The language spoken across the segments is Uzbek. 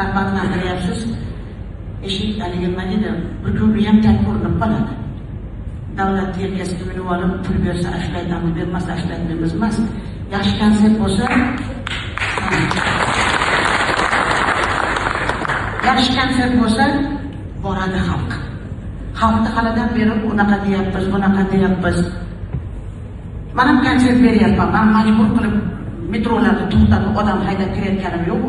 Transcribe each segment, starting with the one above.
Rag'batlantiryapsiz. Eshik haligi nima deydi, bir kun ham tag ko'rinib qoladi. Davlat yelkasiga minib olib pul bersa ashula aytamiz, bermasa ashula aytmaymiz emas. Yaxshi konsert bo'lsa, yaxshi konsert bo'lsa boradi xalq. Xalqni halidan beri unaqa deyapmiz, bunaqa deyapmiz. Man ham konsert beryapman. Man majbur qilib metrolarda to'xtatib odam haydab kirayotganim yo'q.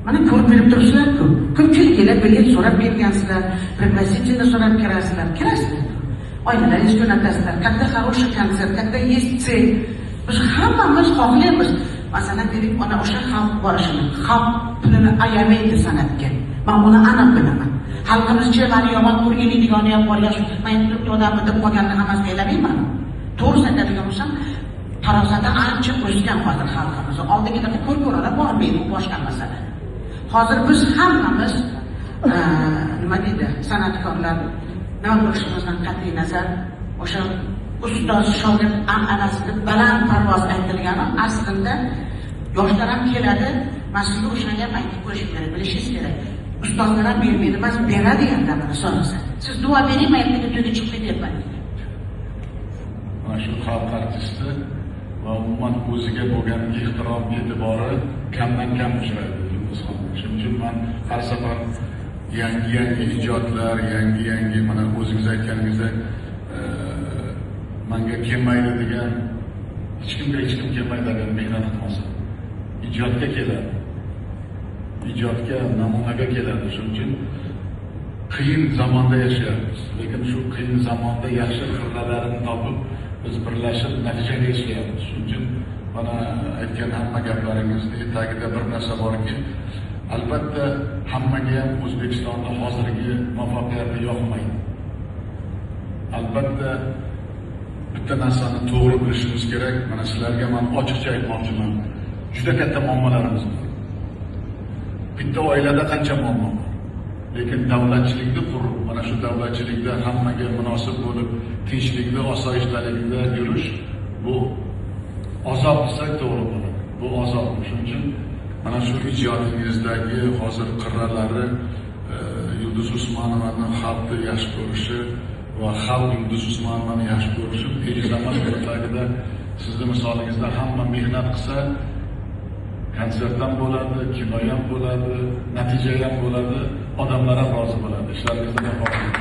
Mana ko'rib bilib turibsizlar-ku. Ko'pchilik kelib bilet so'rab kelgansizlar, пригласительно so'rab kirasizlar, kirasizlar. Oilalaringiz jo'natasizlar. Когда хороший концерт, когда есть цель. Biz hammamiz xohlaymiz. Masalan, deylik, ana o'sha xalq borishini, xalq pulini ayamaydi san'atga. Men buni aniq bilaman. Xalqimizcha mani yomon ko'rgan deganni ham bor, yosh, men turibdi odamni deb qolganini hammasini aylamayman. To'g'risini aytadigan bo'lsam, farosati ancha o'sgan hozir xalqimiz. Oldingidaqa ko'r-ko'rona bormaydi, bu boshqa masala. Hozir biz hammamiz nima deydi, san'atkorlar nima bo'lishimizdan qat'iy nazar o'sha ustoz shogird an'anasida baland parvoz aytilgani aslida yoshlar ham keladi, man sizga o'shanga ham aytib qo'yishim kerak, bilishingiz kerak. Ustozlar ham bermaydi emas, beradi yordamini so'rasa. Siz duo bering, men ertaga to'yga chiqib ketyapman deydi. Mana shu xalq artisti va umuman o'ziga bo'lgan ehtirom, e'tibori kamdan kam uchraydi Yulduzxon. Shuning uchun man har safar yangi-yangi ijodlar, yangi-yangi mana o'zingiz aytganingizdek manga kelmaydi degan hech kimga hech kim kelmaydi agar mehnat qilmasa. Ijodga keladi. Ijodga, namunaga keladi. Shuning uchun qiyin zamonda yashayapmiz. Lekin shu qiyin zamonda yaxshi xirralarini topib, biz birlashib natijaga erishyapmiz. Shuning uchun mana aytgan hamma gaplaringizni tagida bir narsa borki, albatta hammaga ham O'zbekistonda hozirgi muvaffaqiyati yoqmaydi. Albatta bitta narsani to'g'ri bilishimiz kerak. Mana sizlarga men ochiqcha aytmoqchiman. Juda katta muammolarimiz bor. Bitta oilada qancha muammo bor. Lekin davlatchilikni qurib, mana shu davlatchilikda hammaga munosib bo'lib, tinchlikda, osoyishtalikda yurish bu azob desak to'g'ri bo'ladi. Bu azob. Shuning uchun mana shu ijodingizdagi hozir qirralari Yulduz Usmonovani xalqni yaxshi ko'rishi va xalq Yulduz Usmonovani yaxshi ko'rishi bejiz emas. Buni tagida sizni misolingizda hamma mehnat qilsa konsert ham bo'ladi, kino ham bo'ladi, natija ham bo'ladi, odamlar ham rozi bo'ladi. Ishlaringizda muvaffaqiyat.